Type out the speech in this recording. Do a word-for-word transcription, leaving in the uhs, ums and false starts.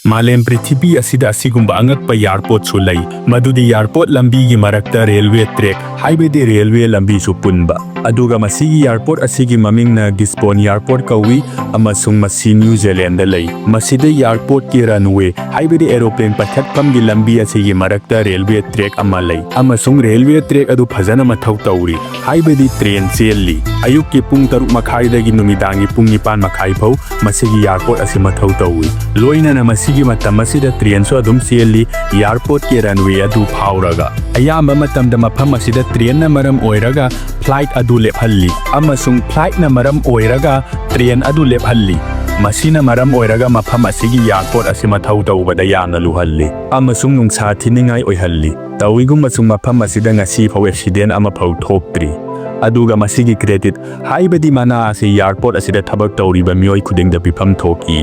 ꯃꯥꯂꯦꯝ ꯄ꯭ꯔꯤꯊꯤꯕꯤ ꯑꯁꯤꯗ ꯑꯁꯤꯒꯨꯝꯕ ꯑꯉꯛꯄ ꯑꯦꯌꯔꯄꯣꯔꯠꯁꯨ ꯂꯩ, ꯃꯗꯨꯗꯤ ꯑꯦꯌꯔꯄꯣꯔꯠ ꯂꯝꯕꯤꯒꯤ ꯃꯔꯛꯇ ꯔꯦꯜꯋꯦ ꯇ꯭ꯔꯦꯛ, ꯍꯥꯏꯕꯗꯤ ꯔꯦꯜꯋꯦ ꯂꯝꯕꯤꯁꯨ ꯄꯨꯟꯕ꯫ ꯑꯗꯨꯒ ꯃꯁꯤꯒꯤ ꯑꯦꯌꯔꯄꯣꯔꯠ ꯑꯁꯤꯒꯤ ꯃꯃꯤꯡꯅ ꯒꯤꯁꯕꯣꯟ ꯑꯦꯌꯔꯄꯣꯔꯠ ꯀꯧꯏ, ꯑꯃꯁꯨꯡ ꯃꯁꯤ ꯅ꯭ꯌꯨ ꯖꯤꯂꯦꯟꯗ ꯂꯩ꯫ ꯃꯁꯤꯗ ꯑꯦꯌꯔꯄꯣꯔꯠꯀꯤ ꯔꯟꯋꯦ, ꯍꯥꯏꯕꯗꯤ ꯑꯦꯔꯣꯄ꯭ꯂꯦꯟ ꯄꯥꯏꯈꯠꯐꯝꯒꯤ ꯂꯝꯕꯤ ꯑꯁꯤꯒꯤ ꯃꯔꯛꯇ ꯔꯦꯜꯋꯦ ꯇ꯭ꯔꯦꯛ ꯑꯃ ꯂꯩ, ꯑꯃꯁꯨꯡ ꯔꯦꯜꯋꯦ ꯇ꯭ꯔꯦꯛ ꯑꯗꯨ ꯐꯖꯅ ꯃꯊꯧ ꯇꯧꯔꯤ, ꯍꯥꯏꯕꯗꯤ ꯇ꯭ꯔꯦꯟ ꯆꯦꯜꯂꯤ꯫ ꯑꯌꯨꯛꯀꯤ ꯄꯨꯡ ꯇꯔꯨꯛ ꯃꯈꯥꯏꯗꯒꯤ ꯅꯨꯃꯤꯗꯥꯡꯒꯤ ꯄꯨꯡ ꯅꯤꯄꯥꯟ ꯃꯈꯥꯏ ꯐꯥꯎ ꯃꯁꯤꯒꯤ ꯑꯦꯌꯔꯄꯣꯔꯠ ꯑꯁꯤ ꯃꯊꯧ ꯇꯧꯏ꯫ ꯂꯣꯏꯅꯅ ꯃꯁꯤꯒꯤ ꯃꯇꯝ ꯑꯁꯤꯗ ꯇ꯭ꯔꯦꯟꯁꯨ ꯑꯗꯨꯝ ꯆꯦꯜꯂꯤ꯫ ꯑꯦꯌꯔꯄꯣꯔꯠꯀꯤ ꯔꯟꯋꯦ ꯑꯗꯨ ꯐꯥꯎꯔꯒ ꯑꯌꯥꯝꯕ ꯃꯇꯝꯗ ꯃꯐꯝ ꯑꯁꯤꯗ ꯇ꯭ꯔꯦꯟꯅ ꯃꯔꯝ ꯑꯣꯏꯔꯒ ꯐ꯭ꯂꯥꯏꯠ ꯑꯗꯨ ꯂꯦꯞꯍꯜꯂꯤ, ꯑꯃꯁꯨꯡ ꯐ꯭ꯂꯥꯏꯠꯅ ꯃꯔꯝ ꯑꯣꯏꯔꯒ ꯇ꯭ꯔꯦꯟ ꯑꯗꯨ ꯂꯦꯞꯍꯜꯂꯤ꯫ ꯃꯁꯤꯅ ꯃꯔꯝ ꯑꯣꯏꯔꯒ ꯃꯐꯝ ꯑꯁꯤꯒꯤ ꯑꯦꯌꯔꯄꯣꯔꯠ ꯑꯁꯤ ꯃꯊꯧ ꯇꯧꯕꯗ ꯌꯥꯝꯅ ꯂꯨꯍꯜꯂꯤ ꯑꯃꯁꯨꯡ ꯅꯨꯡꯁꯥ ꯊꯤꯅꯤꯡꯉꯥꯏ ꯑꯣꯏꯍꯜꯂꯤ꯫ ꯇꯧꯏꯒꯨꯝꯕꯁꯨ ꯃꯐꯝ ꯑꯁꯤꯗ ꯉꯁꯤ ꯐꯥꯎ ꯑꯦꯛꯁꯤꯗꯦꯟ ꯑꯃꯐꯥꯎ ꯊꯣꯛꯇ꯭ꯔꯤ꯫ ꯑꯗꯨꯒ ꯃꯁꯤꯒꯤ ꯀ꯭ꯔꯦꯗꯤꯠ, ꯍꯥꯏꯕꯗꯤ ꯃꯅꯥ ꯑꯁꯤ ꯑꯦꯌꯔꯄꯣꯔꯠ ꯑꯁꯤꯗ ꯊꯕꯛ ꯇꯧꯔꯤꯕ ꯃꯤꯑꯣꯏ ꯈꯨꯗꯤꯡꯗ ꯄꯤꯐꯝ ꯊꯣꯛꯏ꯫